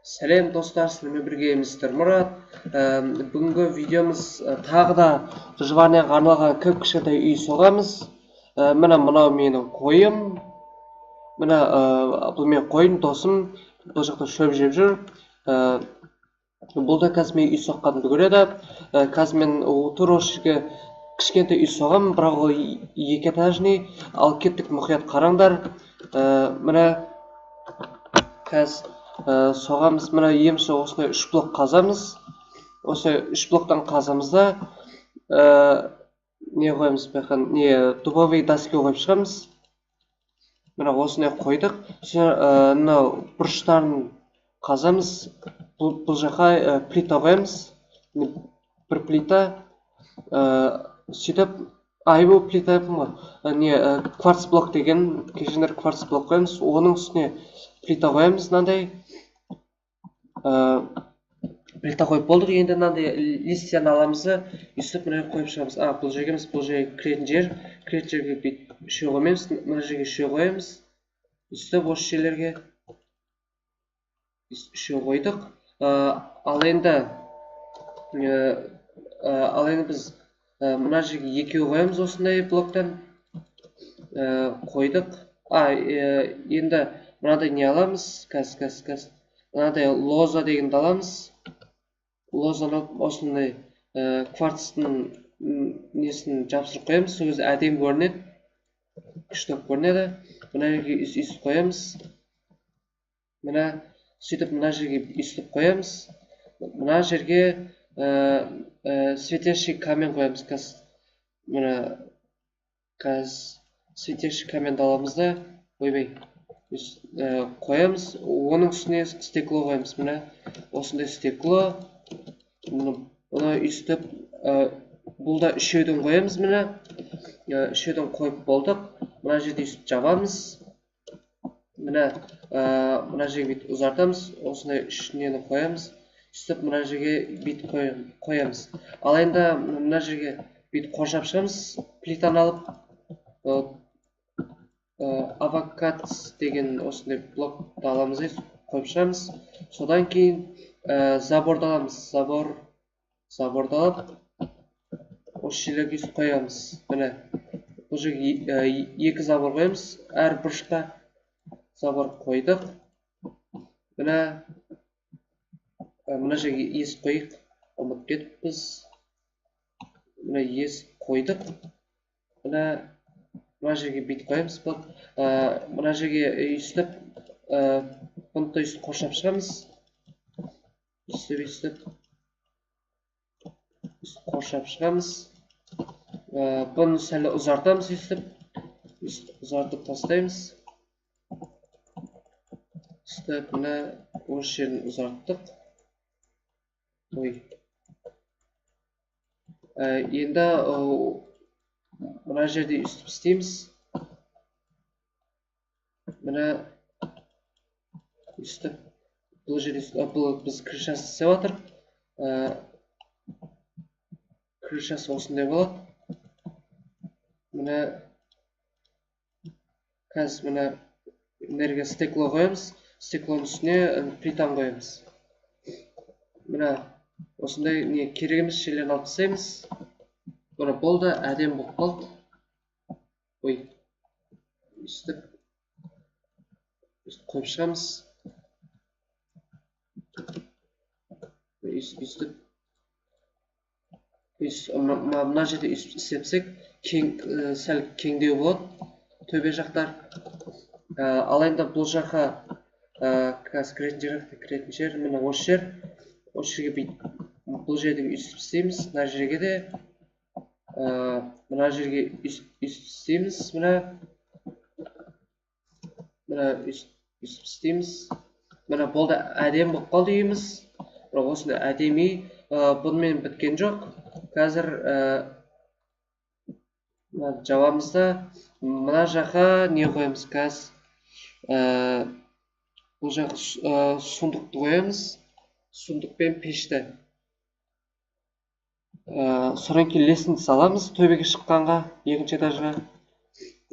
Сәлем, достар! Сіздермен бірге мистер Мұрат. Бүгінгі видеомыз тағы да выживанияға арналған кіп кішкентай үй соғамыз. Міне, мынау менің қойым. Міне, бұл менің қойым, досым. Бұл жақта шөп жеп жүр. Бұл да қазір мен үй соққанымды көреді. Қазір мен тура осы жерге кішкентай үй соғамын, бірақ ол екі этажный. Ал кеттік, мұқият қараңдар. Міне, қазір соғамыз. Мына емші осындай үш блок қазамыз. Осы үш блоктан қазамыз да, не қоямыз бұл жаққа? Не, дубовый доски қойып шығамыз. Міне, осындай қойдық. Сосын мынау бұрыштарын қазамыз. Бұл жаққа плита қоямыз. Міне, бір плита. Сөйтіп, ай, бұл плита деппін ғой. Не, кварц блок деген, кешіріңдер, кварц блок қоямыз. Оның үстіне плита қоямыз мынандай. Плита қойып болдық. Енді мынандай листьяны аламыз да, өйстіп мына жерге қойып шығамыз. А, бұл жерге емес, бұл жерге кіретін жер. Кіретін жерге бүйтіп үшеу қоймаймыз, мына жерге үшеу қоямыз. Өйстіп осы жерлерге үшеу қойдық. Ал енді біз мына жерге екеу қоямыз осындай блоктан. Қойдық. А, енді мынадай не аламыз? Қазір, қазір, қазір. Мынадай лоза дегенді аламыз. Лозаны алып, осындай кварцтың несін жабыстырып қоямыз. Сол кезде әдемі көрінеді. Күшті болып көрінеді. Мына жерге өйстіп қоямыз. Міне, сөйтіп мына жерге өйстіп қоямыз. Мына жерге светящий камень қоямыз қазір. Міне, қазір светящий каменьді аламыз да, ойбай, қоямыз. Оның үстіне стекло қоямыз. Міне, осындай стекло. Бұны өйстіп, бұл да үшеуден қоямыз. Міне, үшеуден қойып болдық. Мына жерде өйстіп жабамыз. Міне, мына жерге бүйтіп ұзартамыз. Осындай үш нені қоямыз. Сөйтіп мына жерге бүйтіп қоямыз. Ал енді мына жерге бүйтіп қоршап шығамыз. Плитаны алып, авокадс деген осындай блокты аламыз да, қойып шығамыз. Содан кейін заборды аламыз. Заборды алып, осы жерлерге өйстіп қоямыз. Міне, бұл жерге екі забор қоямыз. Әр бұрышқа забор қойдық. Міне, мына жерге есік қояйық, ұмытып кетіппіз. Міне, есік қойдық. Міне, мына жерге бүйтіп қоямыз. Бұл мына жерге өйстіп, бұны да өйстіп қоршап шығамыз. Өйстіп, өйстіп, өйстіп қоршап шығамыз. Бұны сәл ұзартамыз өйстіп. Өйстіп ұзартып тастаймыз. Өйстіп, міне, осы жерін ұзарттық. Ой. Енді мына жерде өйстіп істейміз. Міне, өйстіп бұл жерде, бұл біз крышасын істеп жатырмық. Крышасы осындай болады. Міне, қазір, міне, мына жерге стекло қоямыз. Стеклоның үстіне плитаны қоямыз. Міне, осындай не керек емес жерлерін алып тастаймыз. Міне, болды, әдемі болып қалды. Ой, өйстіп, өйстіп қойып шығамыз. Өйстіп, өйстіп. Мына жерде өйстіп істепсек, кең, сәл кеңдеу болады төбе жақтар. Ал енді бұл жаққа, қазір кіретін жер, кіретін жер, міне, осы жер. Осы жерге бүйтіп, бұл жерде өйстіп істейміз. Мына жерге де, мына жерге өйстіп істейміз. Міне, міне, өйстіп істейміз. Міне, болды, әдемі болып қалды үйіміз. Міне, осындай әдемі үй. Бұнымен біткен жоқ. Қазір мына жабамыз да, мына жаққа не қоямыз қазір? Бұл жаққа сундукты қоямыз. Сундук пен пешті. Содан кейін лестница аламыз төбеге шыққанға, екінші этажға.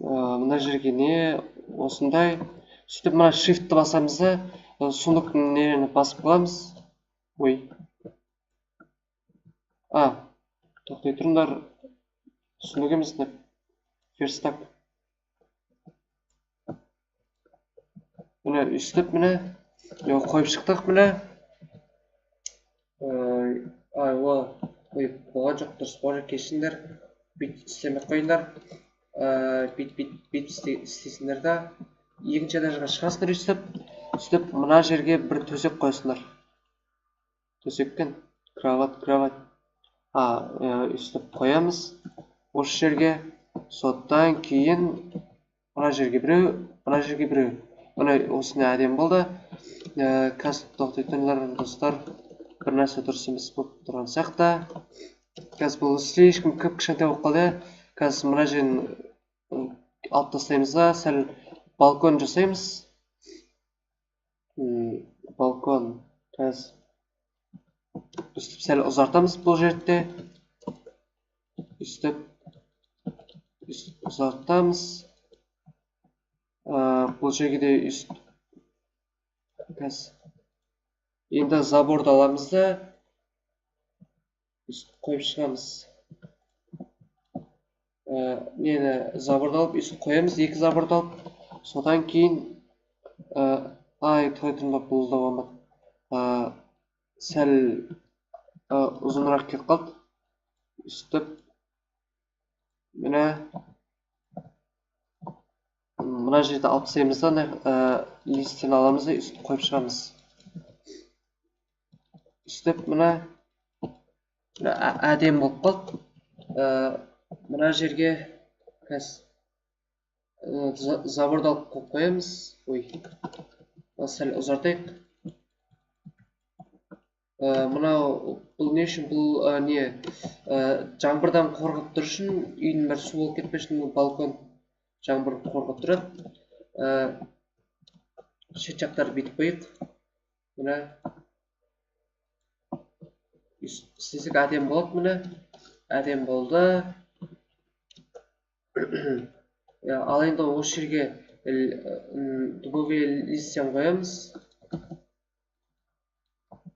Мына жерге не, осындай. Сөйтіп мына shiftті басамыз да, Сундуктың нелерін басып қаламыз. Ой. Тоқтай тұрыңдар. Сундук емес, верстак. Міне үстіп, міне қойып шықтық, міне. Ой, болған жоқ, дұрыс болған жоқ, кешіріңдер. Бүйтіп істемей қойыңдар. Бүйтіп істейсіңдер да. Екінші этажға шығасыңдар үстіп. Үстіп мына жерге бір төсек қоясыңдар. Төсекпен кровать. Үстіп қоямыз осы жерге. Содан кейін мына жерге біреу, мына жерге біреу. Міне осындай әдемі болды. Қазір тоқтай тұрыңдар, достар. Бір нәрсе дұрыс емес болып тұрған сияқты. Қазір бұл слишком кіп-кішкентай болып қалды. Қазір мына жерін алып тастаймыз да, сәл балкон жасаймыз. Балкон қазір үстіп сәл ұзартамыз бұл жерде. Үстіп ұзартамыз. Бұл жерге де үст қазір енді заборды аламыз да үстіп қойып шығамыз. Нені заборды алып үстіп қоямыз, екі заборды алып. Содан кейін ай, той тұрмақ, бұл да болмады. Сәл ұзынырақ кетіп қалды. Үстіп міне мына жерді алып тастаймыз да, листтен аламыз да үстіп қойып шығамыз. Үстіп мына әдемі болып қалды. Мына жерге қазір заборды алып қойып қоямыз. Ой, сәл ұзартайық. Мынау бұл не үшін? Бұл не? Жаңбырдан қорғап тұру үшін, үйдің бәрі су болып кетпес үшін балкон жаңбыр қорғап тұрады. Шет жақтарды бүйтіп қояйық. Мына істесек әдемі болады, міне. Әдемі болды. Ал енді осы жерге дубовый листьяны қоямыз.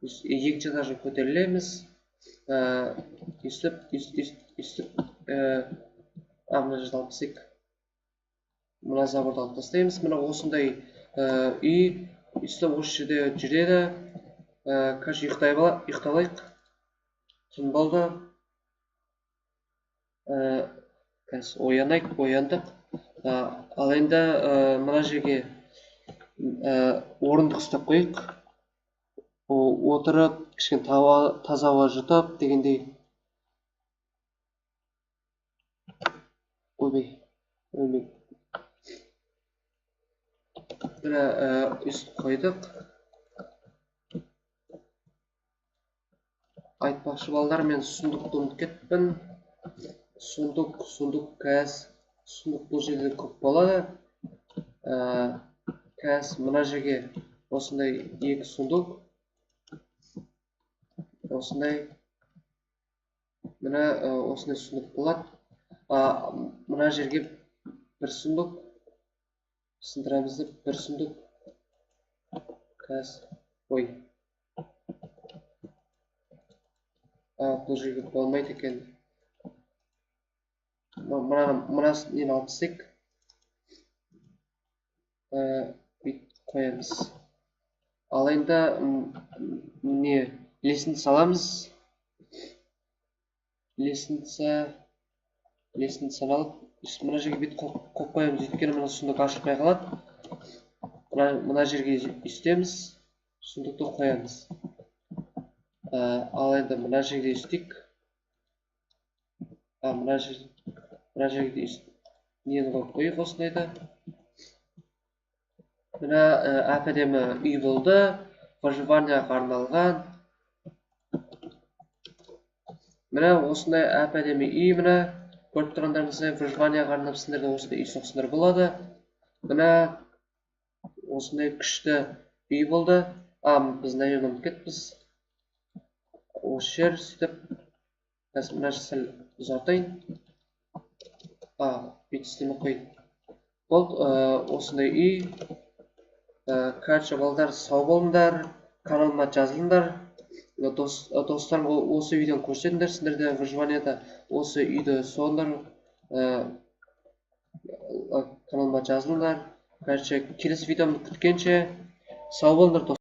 Екінші этажға көтерілеміз. Үстіп, үстіп, мына жерді алып тастайық. Мына заборды алып тастаймыз. Мына осындай үй үстіп осы жерде жүреді. Қазір ұйықталайық. Түн болды. Қазір оянайық, ояндық. Ал енді мына жерге орындық ұстап қояйық. Отырып, кішкене таза ауа жұтып дегендей. Ойбай, ойбай. Міне үст қойдық. Айтпақшы балдар, мен сундукты ұмытып кетіппін. Сундук, сундук, қазір сундук бұл жерде көп болады. Қазір мына жерге осындай екі сундук, осындай, мына осындай сундук болады. Мына жерге бір сундук сындырамыз деп бір сундук. Қазір, ой. Бұл жерге болмайды екен. Мына нені алып тастайық. Бүйтіп қоямыз. Ал енді не, лестница аламыз. Лестницаны алып, мына жерге бүйтіп қойып қоямыз, өйткені мына сундук ашылмай қалады. Мына жерге үстеміз, сундукты қоямыз. Ал енді мына жерге үстейік. Мына жерге нені қойып қояйық осындайда. Мына әп-әдемі үй болды, выживанияға арналған. Міне осындай әп-әдемі үй, міне көріп тұрғандарыңыздай выживанияға арнап сендер де осындай үй соқсаңдар болады. Міне осындай күшті үй болды. Біз мына жерді ұмытып кетіппіз. Осы жер сөйтіп қазір мына жерді сәл ұзартайын. Бүйтіп істемей қояйын. Болды, осындай үй. Короче, балдар, сау болыңдар, каналыма жазылыңдар. Достарыңа осы видеоны көрсетіңдер. Сендер де выживаниеда осы үйді соғыңдар. Каналыма жазылыңдар. Короче, келесі видеомды күткенше сау болыңдар.